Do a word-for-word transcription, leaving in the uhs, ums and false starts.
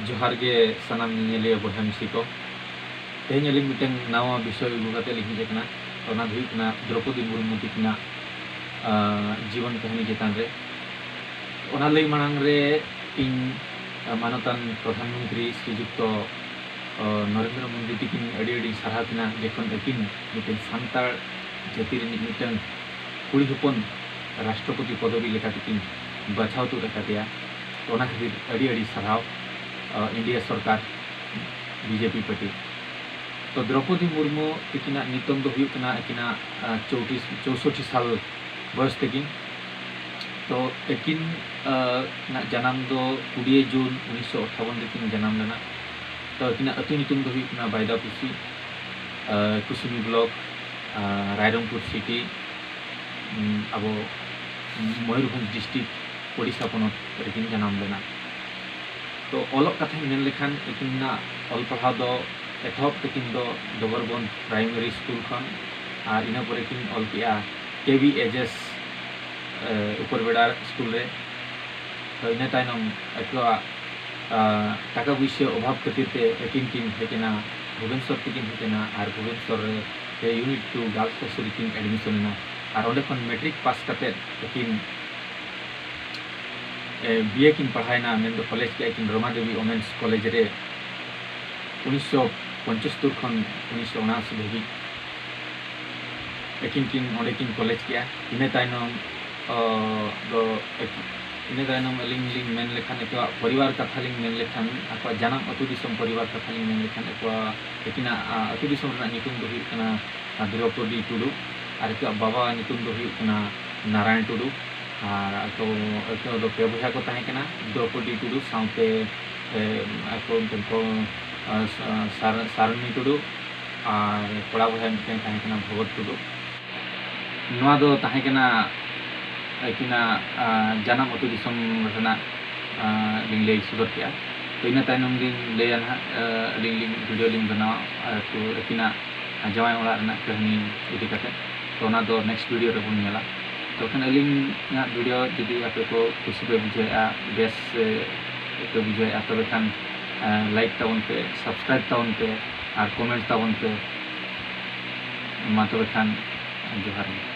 ᱡᱚᱦᱟᱨ ᱜᱮ ᱥᱟᱱᱟᱢ ᱧᱮᱧᱮᱞᱤᱭᱟᱹ ᱵᱚᱭᱦᱟ ᱢᱤᱥᱤ ᱠᱚ᱾ ᱛᱮᱦᱮᱧ ᱟᱹᱞᱤᱧ ᱢᱤᱫᱴᱟᱝ ᱱᱟᱣᱟ ᱵᱤᱥᱚᱭ ᱟᱹᱜᱩ ᱠᱟᱛᱮ ᱞᱤᱧ ᱦᱮᱡ ᱟᱠᱟᱱᱟ᱾ ᱚᱱᱟ ᱫᱚ ᱦᱩᱭᱩᱜ ᱠᱟᱱᱟ ᱫᱨᱚᱯᱚᱫᱤ ᱢᱩᱨᱢᱩ ᱛᱤᱠᱤᱱᱟᱜ, ᱟᱸ, ᱡᱤᱵᱚᱱ ᱠᱟᱹᱦᱱᱤ ᱪᱮᱛᱟᱱ ᱨᱮ᱾ ᱚᱱᱟ ᱞᱟᱹᱭ ᱢᱟᱲᱟᱝ ᱨᱮ ᱤᱧ, ᱟᱸ, ᱢᱟᱱᱚᱛᱟᱱ ᱯᱨᱚᱫᱷᱟᱱ ᱢᱚᱱᱛᱨᱤ ᱥᱨᱤᱡᱩᱠᱛᱚ, ᱟᱸ, ᱱᱚᱨᱮᱱᱫᱨᱚ ᱢᱳᱫᱤ ᱛᱤᱠᱤᱱ ᱟᱹᱰᱤ ᱟᱹᱰᱤ ᱥᱟᱨᱦᱟᱣ ᱠᱤᱱᱟ, ᱡᱚᱠᱷᱚᱱ ᱟᱹᱠᱤᱱ ᱢᱤᱫᱴᱮᱱ ᱥᱟᱱᱛᱟᱲ ᱡᱟᱹᱛᱤ ᱨᱤᱱᱤᱡ ᱢᱤᱫᱴᱟᱝ ᱠᱩᱲᱤ ᱦᱚᱯᱚᱱ ᱨᱟᱥᱴᱨᱚᱯᱚᱛᱤ ᱯᱚᱫᱚᱵᱤ ᱞᱮᱠᱟ ᱛᱮᱠᱤᱱ ᱵᱟᱪᱷᱟᱣ ᱛᱩᱫ ᱟᱠᱟᱫᱮᱭᱟ᱾ ᱚᱱᱟ ᱠᱷᱟᱹᱛᱤᱨ ᱟᱹᱰᱤ ᱟᱹᱰᱤ ᱥᱟᱨᱦᱟᱣ, ᱟᱸ, ᱤᱱᱰᱤᱭᱟ ᱥᱚᱨᱠᱟᱨ, ᱵᱤᱡᱮᱯᱤ ᱯᱟᱨᱴᱤ᱾ ᱛᱚ, ᱫᱨᱚᱯᱚᱫᱤ ᱢᱩᱨᱢᱩ ᱛᱤᱠᱤᱱᱟᱜ ᱧᱩᱛᱩᱢ ᱫᱚ ᱦᱩᱭᱩᱜ ᱠᱟᱱᱟ ᱟᱹᱠᱤᱱᱟᱜ, ᱟᱸ, ᱪᱳᱣᱴᱤᱥ, ᱪᱳᱥᱚᱴᱴᱤ ᱥᱟᱞ ᱵᱚᱭᱚᱥ ᱛᱟᱹᱠᱤᱱ᱾ ᱛᱚ, ᱟᱹᱠᱤᱱ, ᱟᱸ, ᱱᱟᱜ ᱡᱟᱱᱟᱢ ᱫᱚ ᱠᱩᱲᱤᱭᱟᱹ ᱡᱩᱱ ᱩᱱᱤᱥᱥᱚ ᱟᱴᱷᱟᱵᱚᱱ ᱨᱮᱠᱤᱱ ᱡᱟᱱᱟᱢ ᱞᱮᱱᱟ᱾ ᱛᱚ, ᱟᱹᱠᱤᱱᱟᱜ ᱟᱹᱛᱩ ᱧᱩᱛᱩᱢ ᱫᱚ ᱦᱩᱭᱩᱜ ᱠᱟᱱᱟ ᱵᱟᱭᱫᱟᱯᱩᱥᱤ, ᱟᱸ, ᱠᱩᱥᱩᱱᱤ ᱵᱞᱚᱠ, ᱟᱸ, ᱨᱟᱭᱨᱚᱝᱯᱩᱨ ᱥᱤᱴᱤ, ᱩᱸ, ᱟᱵᱚ ᱢᱚᱭᱩᱨᱵᱷᱚᱸᱡᱽ ᱰᱤᱥᱴᱨᱤᱠᱴ, ᱳᱰᱤᱥᱟ ᱯᱚᱱᱚᱛ ᱨᱮᱠᱤᱱ ᱡᱟᱱᱟᱢ ᱞᱮᱱᱟ᱾ ᱛᱚ, ᱚᱞᱚᱜ ᱠᱟᱛᱷᱟᱧ ᱢᱮᱱ ᱞᱮᱠᱷᱟᱱ, ᱟᱹᱠᱤᱱᱟᱜ ᱚᱞ ᱯᱟᱲᱦᱟᱣ ᱫᱚ ᱮᱛᱚᱦᱚᱵ ᱛᱟᱹᱠᱤᱱ ᱫᱚ ᱰᱚᱜᱚᱨᱵᱚᱱᱫᱷ ᱯᱨᱟᱭᱢᱟᱨᱤ ᱥᱠᱩᱞ ᱠᱷᱚᱱ, ᱟᱨ ᱤᱱᱟᱹ ᱯᱚᱨᱮ ᱠᱤᱱ ᱚᱞ ᱠᱮᱜᱼᱟ ᱠᱮ ᱵᱷᱤ ᱮᱭᱤᱪ ᱮᱥ, ᱮ, ᱩᱯᱚᱨᱵᱮᱲᱟ ᱥᱠᱩᱞ ᱨᱮ᱾ ᱛᱚ, ᱤᱱᱟᱹ ᱛᱟᱭᱱᱚᱢ ᱟᱠᱚᱣᱟᱜ, ᱟ, ᱴᱟᱠᱟ ᱯᱩᱭᱥᱟᱹ ᱚᱵᱷᱟᱵᱽ ᱠᱷᱟᱹᱛᱤᱨ ᱛᱮ ᱟᱹᱠᱤᱱ ᱠᱤᱱ ᱦᱮᱡ ᱮᱱᱟ ᱵᱷᱩᱵᱮᱱᱥᱚᱨ ᱛᱮᱠᱤᱱ ᱦᱮᱡ ᱮᱱᱟ, ᱟᱨ ᱵᱷᱩᱵᱮᱱᱥᱚᱨ ᱨᱮ ᱤᱭᱩᱱᱤᱴ ᱴᱩ ᱜᱟᱨᱞᱥ ᱦᱟᱭ ᱥᱠᱩᱞ ᱨᱮᱠᱤᱱ ᱮᱰᱢᱤᱥᱚᱱ ᱮᱱᱟ᱾ ᱟᱨ ᱚᱸᱰᱮ ᱠᱷᱚᱱ ᱢᱮᱴᱨᱤᱠ ᱯᱟᱥ ᱠᱟᱛᱮᱫ ᱟᱹᱠᱤᱱ ᱮ, ᱵᱤ ᱮ ᱠᱤᱱ ᱯᱟᱲᱦᱟᱣᱮᱱᱟ, ᱢᱮᱱᱫᱚ ᱠᱚᱞᱮᱡᱽ ᱠᱮᱜᱼᱟ ᱠᱤᱱ ᱨᱚᱢᱟ ᱫᱮᱵᱤ ᱣᱳᱢᱮᱱᱥ ᱠᱚᱞᱮᱡᱽ ᱨᱮ ᱩᱱᱤᱥᱥᱚ ᱯᱚᱸᱪᱟᱛᱛᱳᱨ ᱠᱷᱚᱱ ᱩᱱᱤᱥᱥᱚ ᱩᱱᱟᱥᱤ ᱫᱷᱟᱹᱵᱤᱡ ᱟᱹᱠᱤᱱ ᱠᱤᱱ ᱚᱸᱰᱮ ᱠᱤᱱ ᱠᱚᱞᱮᱡᱽ ᱠᱮᱜᱼᱟ᱾ ᱤᱱᱟᱹ ᱛᱟᱭᱱᱚᱢ, ᱚ, ᱫᱚ ᱟᱹᱠᱤ-, ᱤᱱᱟᱹ ᱛᱟᱭᱱᱚᱢ ᱟᱹᱞᱤᱧ ᱞᱤᱧ ᱢᱮᱱ ᱞᱮᱠᱷᱟᱱ, ᱟᱠᱚᱣᱟᱜ ᱯᱚᱨᱤᱵᱟᱨ ᱠᱟᱛᱷᱟ ᱞᱤᱧ ᱢᱮᱱ ᱞᱮᱠᱷᱟᱱ, ᱟᱠᱚᱣᱟᱜ ᱡᱟᱱᱟᱢ ᱟᱹᱛᱩ ᱫᱤᱥᱚᱢ ᱯᱚᱨᱤᱵᱟᱨ ᱠᱟᱛᱷᱟ ᱞᱤᱧ ᱢᱮᱱ ᱞᱮᱠᱷᱟᱱ, ᱟᱠᱚᱣᱟᱜ ᱟᱹᱠᱤᱱᱟᱜ, ᱟ, ᱟᱹᱛᱩ ᱫᱤᱥᱚᱢ ᱨᱮᱱᱟᱜ ᱧᱩᱛᱩᱢ ᱫᱚ ᱦᱩᱭᱩᱜ ᱠᱟᱱᱟ, ᱟ, ᱫᱨᱚᱯᱚᱫᱤ ᱴᱩᱰᱩ, ᱟᱨ ᱟᱠᱚᱣᱟᱜ ᱵᱟᱵᱟ ᱧᱩᱛᱩᱢ ᱫᱚ ᱦᱩᱭᱩᱜ ᱠᱟᱱᱟ ᱱᱟᱨᱟᱭᱚᱱ ᱴᱩᱰᱩ᱾ ᱟᱨ ᱟᱠᱚ, ᱟᱠᱚ ᱫᱚ ᱯᱮ ᱵᱚᱭᱦᱟ ᱠᱚ ᱛᱟᱦᱮᱸ ᱠᱟᱱᱟ, ᱫᱨᱚᱯᱚᱫᱤ ᱴᱩᱰᱩ ᱥᱟᱶᱛᱮ, ᱮ, ᱟᱠᱚ ᱢᱤᱫᱴᱮᱱ ᱠᱚ, ᱟ, ᱥᱟ-, ᱥᱟᱨ-, ᱥᱟᱨᱚᱱᱤ ᱴᱩᱰᱩ, ᱟᱨ ᱠᱚᱲᱟ ᱵᱚᱭᱦᱟ ᱢᱤᱫᱴᱮᱱ ᱛᱟᱦᱮᱸ ᱠᱟᱱᱟ ᱵᱷᱚᱜᱚᱛ ᱴᱩᱰᱩ᱾ ᱱᱚᱣᱟ ᱫᱚ ᱛᱟᱦᱮᱸ ᱠᱟᱱᱟ ᱟᱹᱠᱤᱱᱟᱜ, ᱟ, ᱡᱟᱱᱟᱢ ᱟᱹᱛᱩ ᱫᱤᱥᱚᱢ ᱨᱮᱱᱟᱜ, ᱟ, ᱞᱤᱧ ᱞᱟᱹᱭ ᱥᱚᱫᱚᱨ ᱠᱮᱜᱼᱟ᱾ ᱛᱚ, ᱤᱱᱟᱹ ᱛᱟᱭᱱᱚᱢ ᱞᱤᱧ ᱞᱟᱹᱭᱟ ᱱᱟᱦᱟᱜ, ᱟ, ᱟᱹᱞᱤᱧ ᱞᱤᱧ ᱵᱷᱤᱰᱤᱭᱳ ᱞᱤᱧ ᱵᱮᱱᱟᱣᱟ, ᱟ, ᱛᱚ, ᱟᱹᱠᱤᱱᱟᱜ ᱡᱟᱶᱟᱭ ᱚᱲᱟᱜ ᱨᱮᱱᱟᱜ ᱠᱟᱹᱦᱱᱤ ᱤᱫᱤ ᱠᱟᱛᱮ᱾ ᱛᱚ, ᱚᱱᱟ ᱫᱚ ᱱᱮᱠᱥᱴ ᱵᱷᱤᱰᱤᱭᱳ ᱨᱮᱵᱚᱱ ᱧᱮᱞᱟ᱾ ᱛᱚ, ᱠᱷᱟᱱ ᱟᱹᱞᱤᱧᱟᱜ ᱵᱷᱤᱰᱤᱭᱳ ᱡᱩᱫᱤ ᱟᱯᱮ ᱠᱚ ᱠᱩᱥᱤ ᱯᱮ ᱵᱩᱡᱷᱟᱹᱣᱮᱫᱼᱟ, ᱵᱮᱥ, ᱮ, ᱯᱮ ᱵᱩᱡᱷᱟᱹᱣᱮᱫᱼᱟ, ᱛᱚᱵᱮ ᱠᱷᱟᱱ ᱞᱟᱭᱤᱠ ᱛᱟᱵᱚᱱ ᱯᱮ, ᱥᱟᱵᱥᱠᱨᱟᱭᱤᱵ ᱛᱟᱵᱚᱱ ᱯᱮ ᱟᱨ ᱠᱚᱢᱮᱱᱴ ᱛᱟᱵᱚᱱ ᱯᱮ᱾ ᱢᱟ ᱛᱚᱵᱮ ᱠᱷᱟᱱ ᱡᱚᱦᱟᱨ ᱜᱮ᱾